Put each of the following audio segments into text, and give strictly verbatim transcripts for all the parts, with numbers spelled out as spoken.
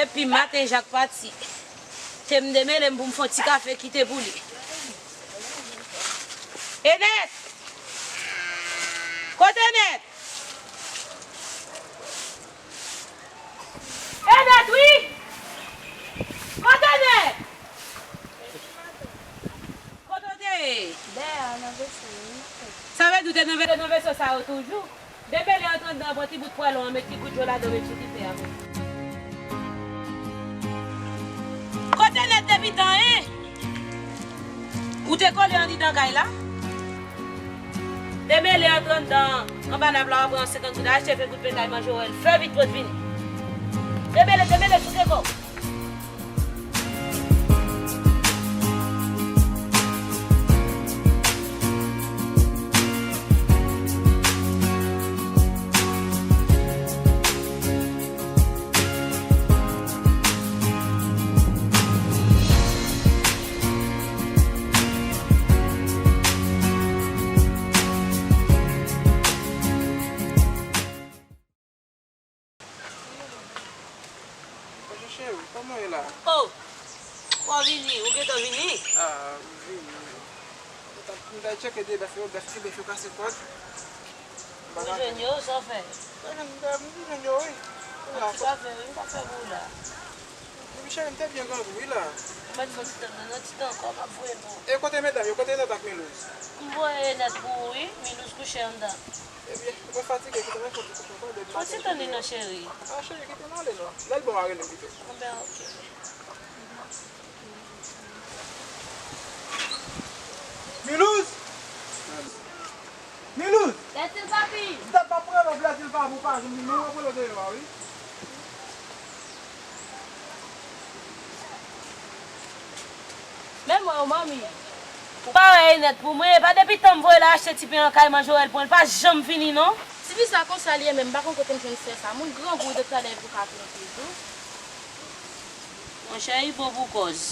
Depi maten Jak pati, te m demele m pou m fè yon ti kafe kite pou li. Enèt! Kote Enèt? Enèt, wi! Kote Enèt? Kote w te ye? Dèyè a, nan veso, wi. Sa vle di w te nan ve-, nan veso sa yo toujou? Demele antre anndan, pran ti bout pwalon an, met ti gout dlo ladan, met sou dife a pou. Kote Enèt depi tan, en? Ou te kole andidan kay la? Demele antre anndan, anba nab la, w ap pran senkant goud, achte fè goud pentay manje w, fè vit pou w vini. Demele, demele, souse kò w. Bonjou cheri, kòman w ye la? Oh! Ou vini, ou gentan vini? Ah, m vini. M t ap, m t al tcheke de bèf yo, bèf ti bèf yo kase kòd. M pa ka jwenn yo, sa w fè? M pa jwenn bèf, m jwenn yo wi. Ou la. Ti kafe wi, m ka fè pou ou la. Epi cheri, m te byen grangou wi la. Ou mèt fè ti tan, nan ti tan ankò, m ap voye pou ou. E kote medam yo, kote Enèt ak Milouz? M voye Enèt pou ou wi, Milouz kouche anndan. Ebyen, mwen fatige, kite mwen fè yon ti koupe kò, depi maten. Fon ti tann li non, cheri. Ah, cheri, kite m ale non. Lè l bon, w a rele m pito. Bon, ben, oke. Milouz! Milouz! Lètil papi! M t ap pran lòt lètil papi, ou pa jwenn li, men w ap rele deyò a, wi. Men mwen, manmi. Ou pa wè Enèt pou mwen, e pa depi tan m voye l al achte ti pen an kay manje, w wè l pran, l pa janm vini non. Ti fi sa konsa li ye menm, m pa konn kote m jwenn sè sa. Moun grangou de talè pou ka plante tou. Monchè, li bon pou kòz.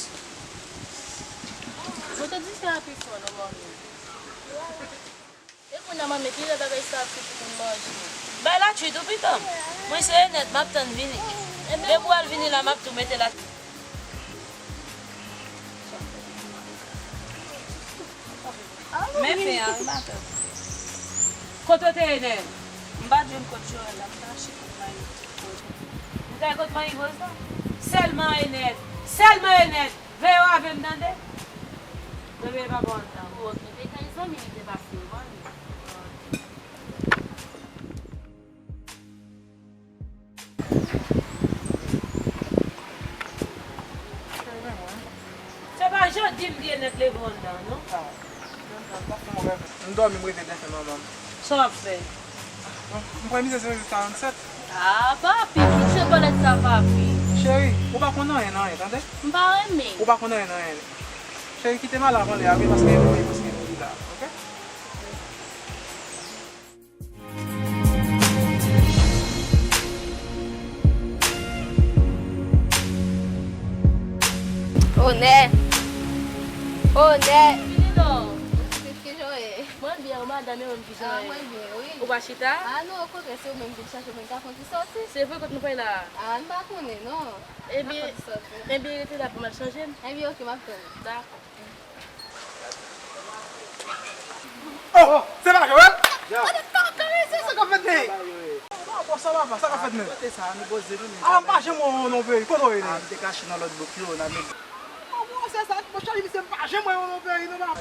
Mwen te di fè a pi fò non, manmi. E kounye a manmi, kilè bagay sa ap fini pou n manje? Bay latwi tou pitan. Mwen se Enèt, m ap tann vini. Depi w al vini la, m ap tou mete latwi. Men fen an wi, matant. Kote w te ye, Enèt? M pa t jwenn kot Joël la, m t al chèche kot Marie. Ou t al kot Marie Rose la? Sèlman Enèt, sèlman Enèt. Veye w avè m, tande? Mwen veye papa w anndan. Ou okipe kay zanmi li te pase yo, manmi. Se pa jodi m di Enèt leve w anndan, non? M dòmi, m reve byen fè manman m. Sa w ap fè? M pran mizè se kat karannsèt. Ah, papi, kouche bòlèt sa, papi. Cheri, ou pa konn anyen nan anyen, tande? M pa renmen. Ou pa konn anyen nan anyen. Cheri, kite m ale avan lè a, wi, paske m wi, paske m wi la, oke? Onè! Onè! Vini non. Ki, ki jan w ye? Mwen byen, ou madanm, e ou menm ki jan w ye? Ah, mwen byen, wi. Ou pa chita? Ah non, okontrè, se ou menm ki vin chache mwen, m ta konn ki sòti. Se vre, kote nou pral la? Ah, m pa konnen, non. Ebyen, ebyen, rete la pou m al chanje m. Ebyen, oke, m ap tann ou. Dakò. Oh, se pa Joël? Ane kaka mesye, sa k ap fèt menm? Bon, sa va, sa k ap fèt menm? Kote sa, nou poze nou menm. Ah, m pa janm wè w nan peyi. Kote w ye? Ah, m te kache nan lòt bouk yo, nan men. Oh, bon, se sa, monchè, misye, m pa janm wè w nan peyi, non, pa.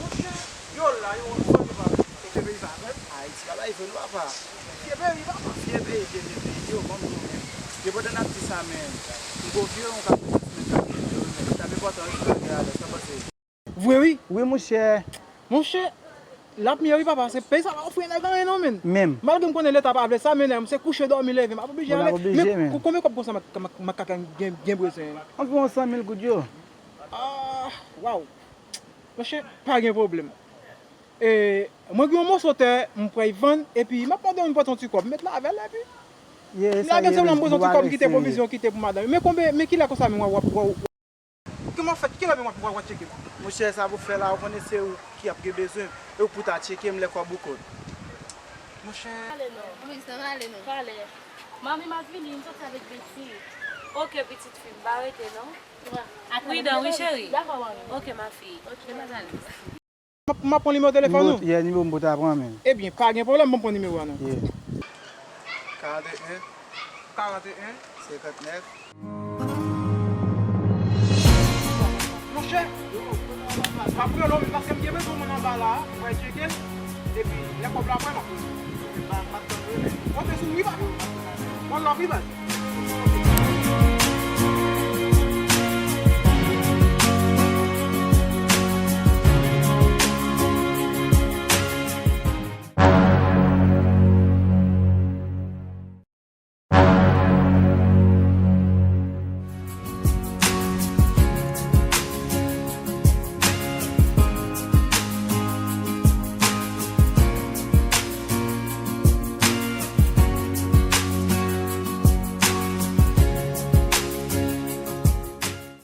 Monchè, yo la, yo, yo, yo, yo, yo, yo, yo, yo, yo, Ayiti pa bay vre non papa. Vye peyi papa. Vye peyi, vye, vye peyi, yo, ban m di w menm. Yo pandan n ap di sa, men m gon vye yon ka fè sa, men ka fè yo, men li t ap enpòtan wi pou lage alè, sa w panse? Vre wi. Wi, monchè. Monchè, l ap mye wi papa, se peyi sa pa ofri nèg anyen non, men. Menm. Malgre m konnen leta pa vle sa, men nèg, se kouche dòmi leve, m ap oblije ale. Ou ap oblije, men. Konbyen kòb konsa m ap, m ap, m ap ka gen, gen bezwen? Anviwon san mil goud yo. Ah, waw. Monchè, pa gen pwoblèm. E, mwen gen yon moso tè, m pral vann, epi m ap mande yon pote yon ti kòb, met lavel, epi. Ye, sa ye, men, m pral vann yon ti kòb, kite pwovizyon, kite pou madanm. Men konbyen, men kilè konsa, men w ap, w ap, w ap, kòman w ap fè, kilè men w ap, w ap, w ap tcheke m? Monchè, sa pou fè la, ou konnen se ou ki ap gen bezwen, e ou pou ta tcheke m lè kòb ou kont. Monchè. Pale non. Wi, sa va ale non. Pale. Manmi, m ap vini, m soti avèk Betty. Ok, pitit fi m, pa rete non. Pridan wi, cheri. Dakò, mami. Ok, ma fille. Ok, ma belle. M ap pran nimewo telefòn ou? Yeah, nimewo m pou ta pran menm. Ebyen, pa gen pwoblèm, ban m pran nimewo a non. Yeah. Karante en, Karante en. senkantnèf. Monchè, m ap rele w men paske m gen bezwen moun anba la a, mwen tcheke l, epi lè kòb la pran, m ap rele w. Monte sou m wi papa. One love wi baz.